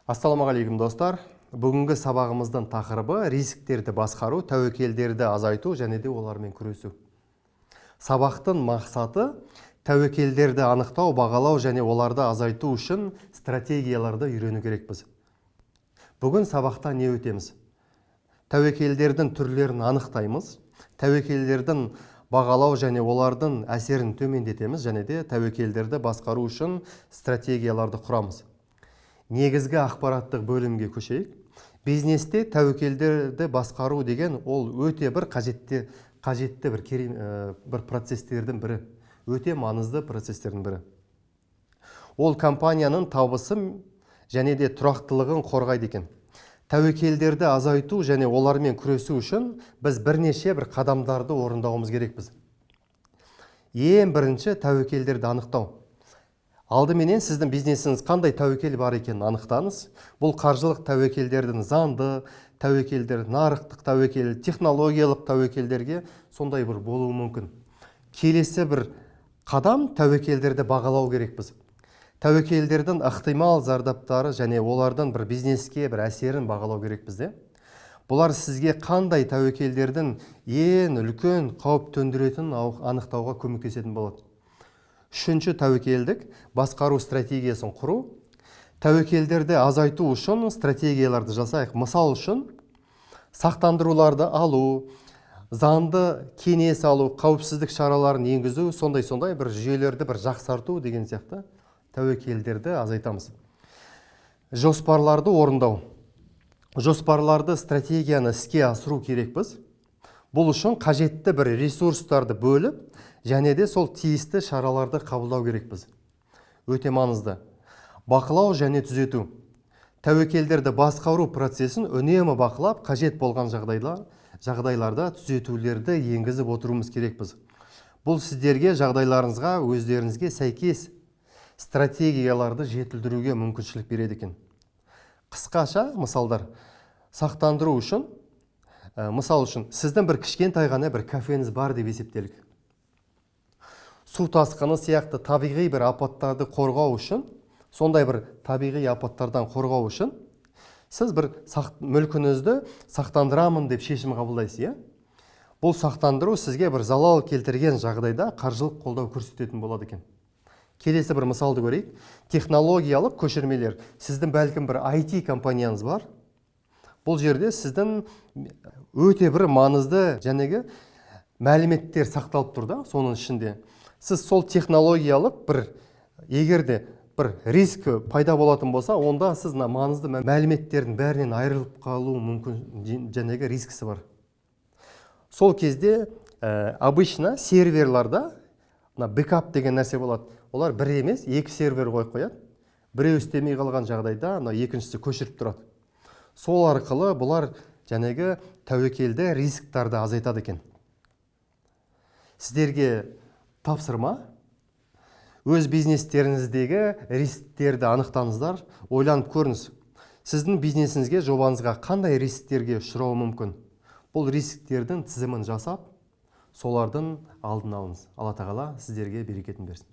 Ассалаумағалейкум, достар! Бүгінгі сабағымыздың тақырыбы: рисктерді басқару, тәуекелдерді азайту және де олармен күресу. Сабақтың мақсаты: тәуекелдерді анықтау, бағалау және оларды азайту үшін стратегияларды үйрену керекпіз. Бүгін сабақта не өтеміз? Тәуекелдердің түрлерін анықтаймыз, тәуекелдердің бағалау және олардың әсерін төмендетеміз және де тәуекелдерді басқару үшін стратегияларды құрамыз. Негізгі ақпараттық бөлімге көшейік. Бизнесте тәуекелдерді басқару деген ол өте бір қажетті бір процестердің бірі, өте маңызды процестердің бірі. Ол компанияның табысы және де тұрақтылығын қорғайды екен. Тәуекелдерді азайту және олармен күресу үшін біз бірнеше бір қадамдарды орындауымыз керекпіз. Ең бірінші тәуекелдерді анықтау. Алдыменен сіздің бизнесіңіз қандай тәуекел бар екенін анықтаңыз. Бұл қаржылық тәуекелдердің, заңды тәуекелдер, нарықтық тәуекел, технологиялық тәуекелдерге сондай бір болуы мүмкін. Келесі бір қадам: тәуекелдерді бағалау керекпіз. Тәуекелдердің ықтимал зардаптары және олардың бір бизнеске бір әсерін бағалау керекпіз де. Бұлар сізге қандай тәуекелдердің ең үлкен қауіп төндіретінін анықтауға көмектесетін болады. Үшінші тәуекелдік басқару стратегиясын құру. Тәуекелдерді азайту үшін стратегияларды жасайық. Мысал үшін, сақтандыруларды алу, заңды кеңес алу, қауіпсіздік шараларын енгізу, сондай бір жүйелерді бір жақсарту деген сияқты тәуекелдерді азайтамыз. Жоспарларды орындау. Жоспарларды, стратегияны іске асыру керекпіз. Бұл үшін қажетті бір ресурстарды бөліп және де сол тиісті шараларды қабылдау керекпіз. Өте маңызды. Бақылау және түзету. Тәуекелдерді басқару процесін үнемі бақылап, қажет болған жағдайларда түзетулерді енгізіп отыруымыз керекпіз. Бұл сіздерге жағдайларыңызға, өздеріңізге сәйкес стратегияларды жетілдіруге мүмкіншілік береді екен. Қысқаша мысалдар. Сақтандыру үшін, мысал үшін, сіздің бір кішкентай ғана бір кафеңіз бар деп есептелік. Су тасқыны сияқты табиғи бір апаттарды қорғау үшін, сондай бір табиғи апаттардан қорғау үшін сіз бір мүлкіңізді сақтандырамын деп шешім қабылдайсыз, иә? Бұл сақтандыру сізге бір залал келтірген жағдайда қаржылық қолдау көрсететін болады екен. Келесі бір мысалды көрейік. Технологиялық көшірмелер. Сіздің, бәлкім, бір IT компанияңыз бар. Бұл жерде сіздің өте бір маңызды жәнегі мәліметтер сақталып тұр да. Соның ішінде сіз сол технологиялық бір, егер де бір риск пайда болатын болса, онда сіз мына маңызды мәліметтердің бәрінен айырылып қалу мүмкін, жәнегі рискісі бар. Сол кезде обычно серверларда мына бэкап деген нәрсе болады. Олар бір емес, екі сервер қойып қояды. Біреу істемей қалған жағдайда мына екіншісі көшіріп тұрады. Сол арқылы бұлар жәнегі тәуекелді рисктарды азайтады екен. Сіздерге тапсырма: өз бизнестеріңіздегі рисктерді анықтаңыздар, ойланып көріңіз, сіздің бизнесіңізге, жобаңызға қандай рисктерге ұшырауы мүмкін. Бұл рисктердің тізімін жасап, солардың алдын алыңыз. Алла Тағала сіздерге берекетін берсін.